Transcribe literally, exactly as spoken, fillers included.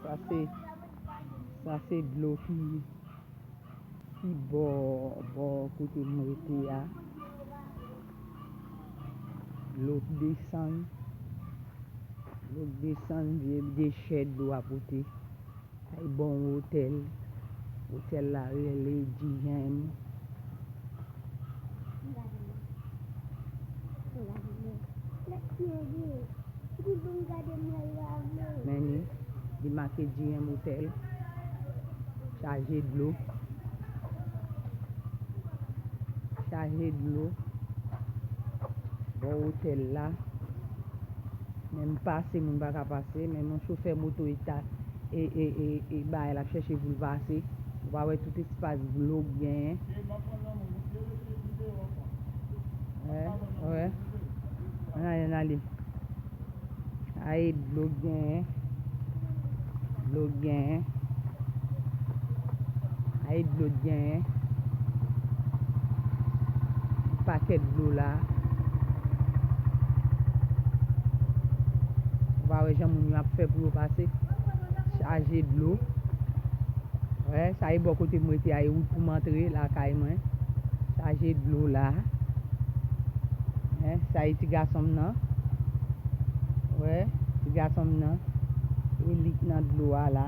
Sa se, sa se dlo ki, ki bò, bò kote m rete a. Dlo k desann. Dlo k desann, vye dechè dlo a pote. Ay bon otèl. Otèl la rele G M. Men li, li make G M Hotel. Chaje dlo. Chaje dlo. Bò otèl la. Men m pase, moun pa ka pase. Men yon chofè moto e ta, e, e, e, e bagay la ap chèche pou l pase. Ou pa wè tout espas dlo k genyen? Wè, wè. Ann ale, ann ale. Ay dlo k genyen. Dlo k genyen. Ay dlo k genyen. Pakèt dlo la. Ou pa wè jan moun yo ap fè pou yo pase? Chaje dlo. Wè, sa e bò kote m rete a, e wout pou m antre lakay mwen. Chaje dlo la. Wè, sa e ti gason m nan. Wè, ti gason m nan. E li k nan dlo a la.